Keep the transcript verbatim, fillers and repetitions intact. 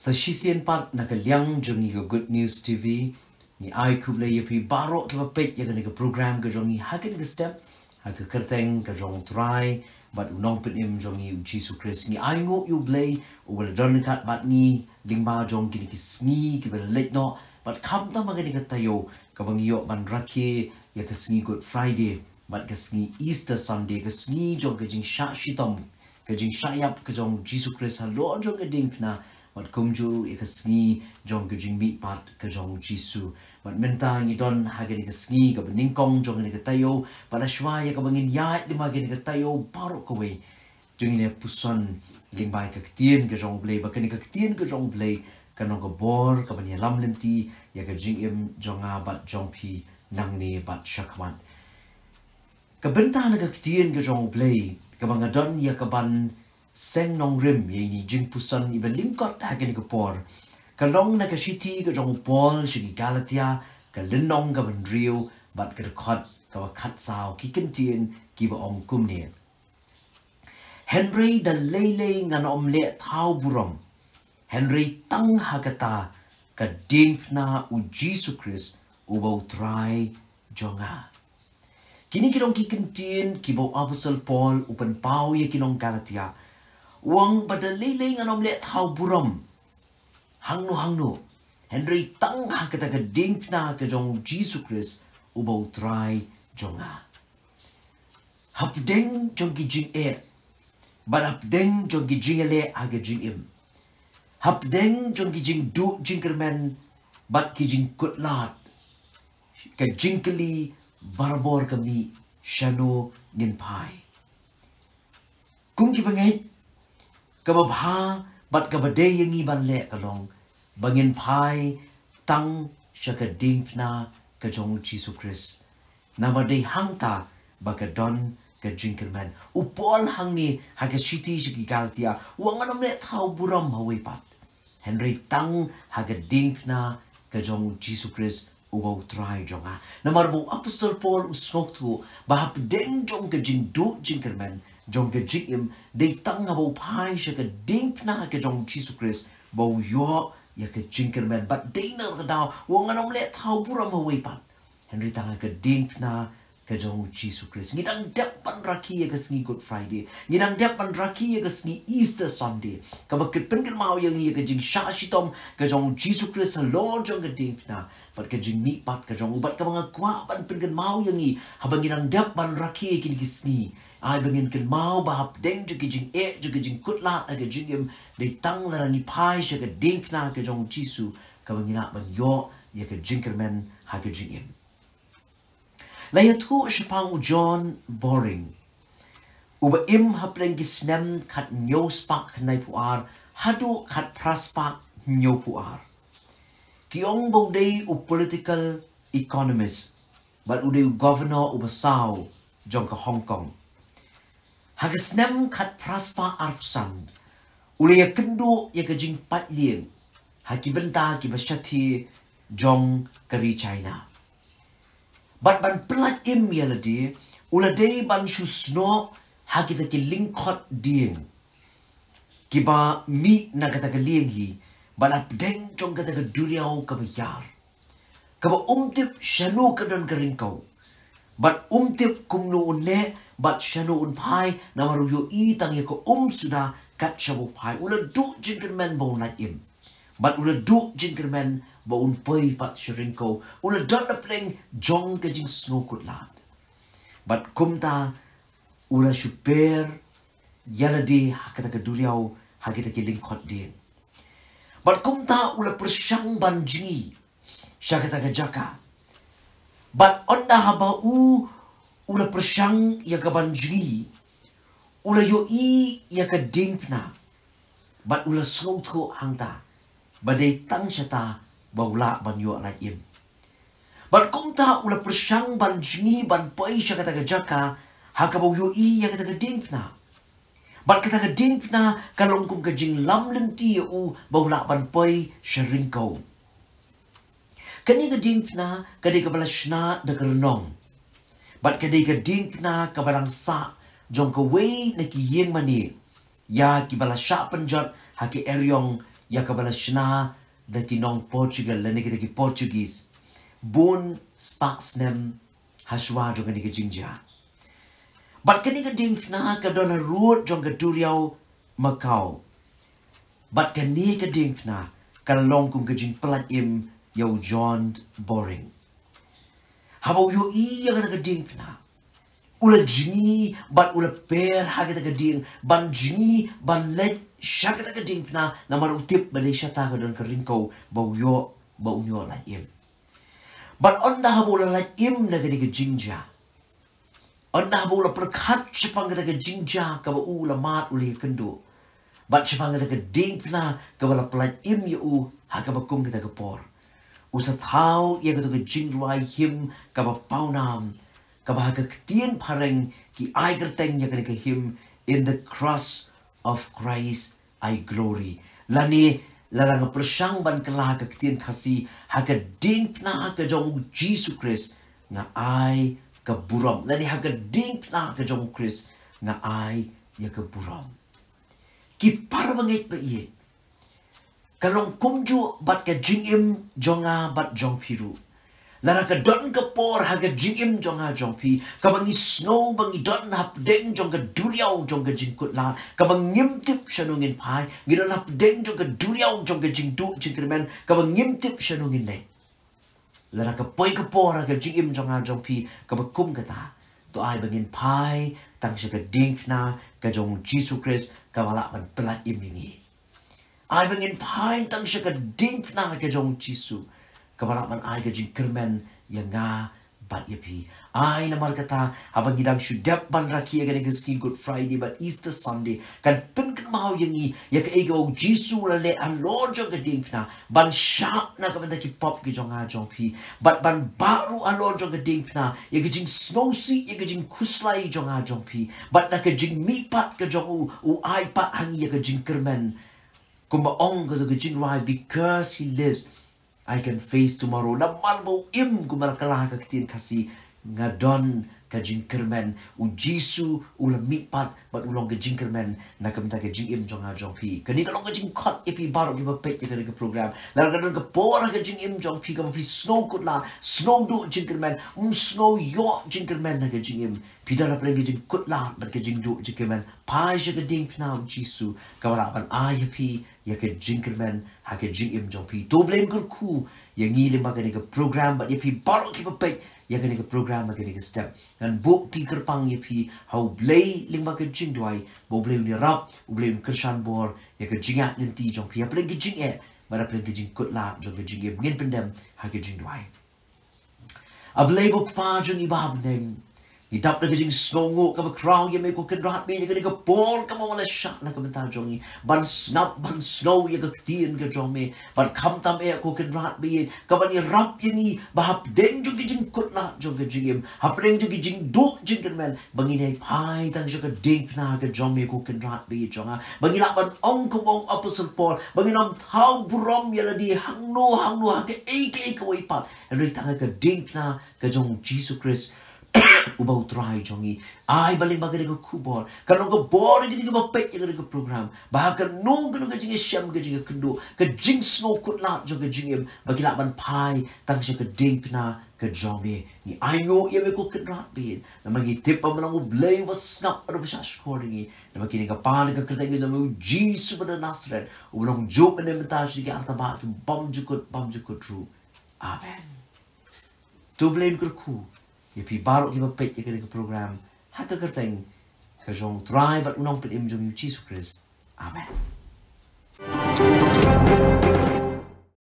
Sa shisien pat na ka liang jong ngi ka Good News T V, ngi ai khublei ïa phi baroh kiba peit ïa kane ka program ka jong ngi ha kane ka step, ha ka kyrteng ka jong U Trai bad U Nongpynim jong ngi U Jisu Khrist. Ngi ai nguh ïa U Blei uba la don ryngkat bad ngi lyngba jong kine ki sngi kiba la leit noh, bad khamtam ha kane ka taïew kaba ngi ïoh ban rakhe ïa ka sngi Good Friday bad ka sngi Easter Sunday, ka sngi jong ka jingshah shitom, ka jingshah ïap ka jong U Jisu Khrist halor jong ka diengphna, bad kumjuh ruh ïa ka sngi jong ka jingmihpat ka jong U Jisu. Bad mynta ngi don ha kane ka sngi kaba nyngkong jong kane ka taïew, bad hashwa ïa kaba ngin ïaid lyngba kane ka taïew baroh kawei, to ngin ïa puson lyngba ïa ka ktien ka jong U Blei, bad kane ka ktien ka jong U Blei kan long ka bor kaban ïalam lynti ïa ka jingim jong nga bad jong phi nangne bad shakhmat. Ka bynta na ka ktien ka jong U Blei kaba nga don ïa kaban seng nongrim ïa ine i jingpuson iba lyngkot ha kane ka por ka long na ka shithi ka jong u Paul sha ki Galatia, ka lynnong kaba hynriew bad ka dkhot kaba khatsaw, ki kyntien kiba ong kumne: Hynrei da lei lei ngan ym leh thaw burom, hynrei tang ha kata ka diengphna U Jisu Khrist uba U Trai jong nga. Kine ki long ki kyntien kiba u Apostol Paul u pynpaw ïa ki nong Galatia. U ong ba da lei lei ngan ym leh thaw burom hangno hangno, hynrei tang ha kata ka diengphna ka jong U Jisu Khrist uba U Trai jong nga. Hapdeng jong ki jingeh bad hapdeng jong ki jingïaleh ha ka jingim, hapdeng jong ki jingduh jingkyrmen bad ki jingkutlad, ka jingkylli barabor ka mih, shano ngin phai? Kum ki bangeit, kaba bha bad kaba dei ïa ngi ban leh ka long ba ngin phai tang sha ka diengphna ka jong U Jisu Khrist. Namar dei hangta ba ka don ka jingkyrmen. U Paul hangne ha ka shithi sha ki Galatia u ong ngan ym leh thaw burom ha uwei pat, hynrei tang ha ka diengphna ka jong U Jisu Khrist uba U Trai jong nga. Namar ba u Apostol Paul u sngewthuh ba hapdeng jong ka jingduh jingkyrmen jong ka jingim, dei tang haba u phai sha ka diengphna ka jong U Jisu Khrist ba u ïoh ïa ka jingkyrmen. Bad dei na kata ka daw u ong ngan ym leh thaw burom ha uwei pat, hynrei tang ha ka diengphna ka jong U Jisu Khrist. Ngi dang dep ban rakhe ïa ka sngi Good Friday, ngi dang dep ban rakhe ïa ka sngi Easter Sunday, kaba ka pynkynmaw ïa ngi ïa ka jingshah shitom ka jong U Jisu Khrist halor jong ka diengphna bad ka jingmihpat ka jong u. Bad kaba nga kwah ban pynkynmaw ïa ngi haba ngi dang dep ban rakhe ïa kine ki sngi, ai ba ngin kynmaw ba hapdeng jong ki jingeh, jong ki jingkutlad ha ka jingim, dei tang lada ngi phai sha ka diengphna ka jong U Jisu, kaba ngi lah ban ïoh ïa ka jingkyrmen ha ka jingim. La ïathuh shaphang u John Boring, uba im hapdeng ki snem khathynñiew spah khyndaiphew ar haduh khatphra spah hynñiewphew ar. Ki ong ba u dei u political economist bad u dei u governor uba saw jong ka Hong Kong. Ha ka snem khatphra spah arphew san u la ïakynduh ïa ka jingpait lieng ha ki bynta kiba shathie jong ka ri China. Bad ban pyllait im ïa lade, u la dei ban shu snoh ha kita ki lyngkhot dieng kiba mih na kata ka lieng hi, bad hapdeng jong kata ka duriaw kaba ïar, kaba um tip shano ka don ka ryngkew, bad um tip kumno un leh bad shano un phai, namar u ïohi tang ïa ka um suda kat shaba u phai. U la duh jingkyrmen ba un lait im, bad u la duh jingkyrmen ba un poi pat sha ryngkew. U la don na pdeng jong ka jingsngewkutlad. Bad kumta u la shu per ïa lade ha kata ka duriaw, ha kita ki lyngkhot dieng. Bad kumta u la pyrshang ban jngi sha kata ka jaka. Bad ynda haba u, u la pyrshang ïa ka ban jngi, u la ïohi ïa ka diengphna. Bad u la sngewthuh hangta ba dei tang shata ba u lah ban ïoh lait im. Bad kumta u la pyrshang ban jngi ban poi sha kata ka jaka ha kaba u ïohi ïa kata ka diengphna. Bad kata ka diengphna ka long kum ka jinglam lynti ïa u ba u lah ban poi sha ryngkew. Kane ka diengphna ka dei kaba la shna da ka rnong. Bad ka dei ka diengphna kaba dang sah jong kawei na ki ïing mane ïa kiba la shah pynjot ha ka eriong ïa kaba la shna da ki nong Portugal lane kita ki Portuguese bun spah snem hashwa jong kane ka jingjia. Bad kane ka diengphna ka don harud jong ka duriaw Macau. Bad kane ka diengphna ka long kum ka jingpyllait im ïa u John Boring. Haba u ïohi ïa kata ka diengphna, u la jngi bad u la per ha kata ka dieng, ban jngi ban leit sha kata ka diengphna, namar u tip ba dei shata ka don ka ryngkew ba u ïoh, ba un ïoh lait im. Bad ynda haba u la lait im na kane ka jingjia, ynda haba u la pyrkhat shaphang kata ka jingjia kaba u la mad u la ïakynduh, bad shaphang kata ka diengphna kaba la pyllait im ïa u ha kaba kum kata ka por, u sa thaw ïa kata ka jingrwai him kaba pawnam, kaba ha ka ktien phareng ki ai kyrteng ïa kane ka him, In the Cross of Christ I Glory. Lane, lada nga pyrshang ban kylla ha ka ktien Khasi, ha ka diengphna ka jong u Jisu Khrist nga ai ka burom. Lane ha ka diengphna ka jong u Khrist nga ai ïa ka burom. Ki para bangeit ba ïeit, ka long kumjuh bad ka jingim jong nga bad jong phi ruh. Lada ka don ka por ha ka jingim jong nga jong phi kaba ngi sngew ba ngi don hapdeng jong ka duriaw jong ka jingkutlad, kaba ngim tip shano ngin phai, ngi don hapdeng jong ka duriaw jong ka jingduh jingkyrmen, kaba ngim tip shano ngin leit. Lada ka poi ka por ha ka jingim jong nga jong phi kaba kum kata, to ai ba ngin phai tang sha ka diengphna ka jong u Jisu Khrist kaba lah ban pyllait im ïa ngi. Ai ba ngin phai tang sha ka diengphna ka jong u Jisu kaba lah ban ai ka jingkyrmen ïa nga bad ïa phi. Ai namar kata, haba ngi dang shu dep ban rakhe ïa kane ka sngi Good Friday bad Easter Sunday, kan pynkynmaw ïa ngi ïa kaei kaba u Jisu u la leh halor jong ka diengphna ban shah na ka bynta ki pop ki jong nga jong phi, bad ban bah ruh halor jong ka diengphna ïa ka jingsngewsih, ïa ka jingkhuslai jong nga jong phi. Bad na ka jingmihpat ka jong u, u ai pat ha ngi ïa ka jingkyrmen. Kumba ong kato ka jingrwai, "Because he lives, I can face tomorrow." Namar ba u im, kumba la kylla ha ka ktien Khasi, nga don ka jingkyrmen. U Jisu u la mihpat bad u long ka jingkyrmen na ka bynta ka jingim jong nga jong phi. Kane ka long ka jingkhot ïa phi baroh kiba peit ïa kane ka program. Lada ka don ka por ha ka jingim jong phi kaba phi sngew kutlad, sngew duh jingkyrmen, ym sngew ïoh jingkyrmen ha ka jingim, phi don hapdeng ka jingkutlad bad ka jingduh jingkyrmen, phai sha ka diengphna u Jisu kaba lah ban ai ïa phi ïa ka jingkyrmen ha ka jingim jong phi. To Blei un kyrkhu ïa ngi lyngba kane ka program bad ïa phi baroh kiba peit ïa kane ka program ha kane ka step. Ngan buh kti kyrpang ïa phi ha U Blei lyngba ka jingduwai, ba U Blei un ïarap, U Blei un kyrshan bor ïa ka jingïaid lynti jong phi hapdeng ka jingeh bad hapdeng ka jingkutlad jong ka jingim. Ngin pyndem ha ka jingduwai. A Blei ba u Kpa jong ngi ba ha bneng, ngi dap da ka jingsngewnguh kaba khraw ïa me ko Kynrad ba ïeit, ïa kane ka por kaba me la shah na ka bynta jong ngi ban sngap ban sngew ïa ka ktien ka jong me. Bad khamtam eh ko Kynrad ba ïeit, kaban ïarap ïa ngi ba hapdeng jong ki jingkutlad jong ka jingim, hapdeng jong ki jingduh jingkyrmen, ba ngin ïai phai tang sha ka diengphna ka jong me ko Kynrad ba ïeit jong nga, ba ngi lah ban ong kumba ong u Apostol Paul, ba ngin ym thaw burom ïa lade hangno hangno ha kaei kaei kawei pat, hynrei tang ha ka diengphna ka jong u Jisu Khrist uba u Trai jong ngi. Ai ba lyngba kane ka khubor, kan long ka bor ïa kito kiba peit ïa kane ka program, ba ha kano kano ka jingïashem, ka jingïakynduh, ka jingsngew kutlad jong ka jingim, ba ki lah ban phai tang sha ka diengphna ka jong me. Ngi ainguh ïa me ko Kynrad ba ïeit, namar ngi tip ba me long U Blei uba sngap bad uba shahshkor ïa ngi. Namar kine ngi pan ha ka kyrteng ka jong me, U Jisu ba na Nasareth, uba long juh mynne, mynta, sha ki artaba ki bymjukut bymjukut ruh. Amen. To Blei un kyrkhu ïa phi baroh kiba peit ïa kane ka program ha ka kyrteng ka jong U Trai bad U Nongpynim jong ngi U Jisu Khrist. Amen.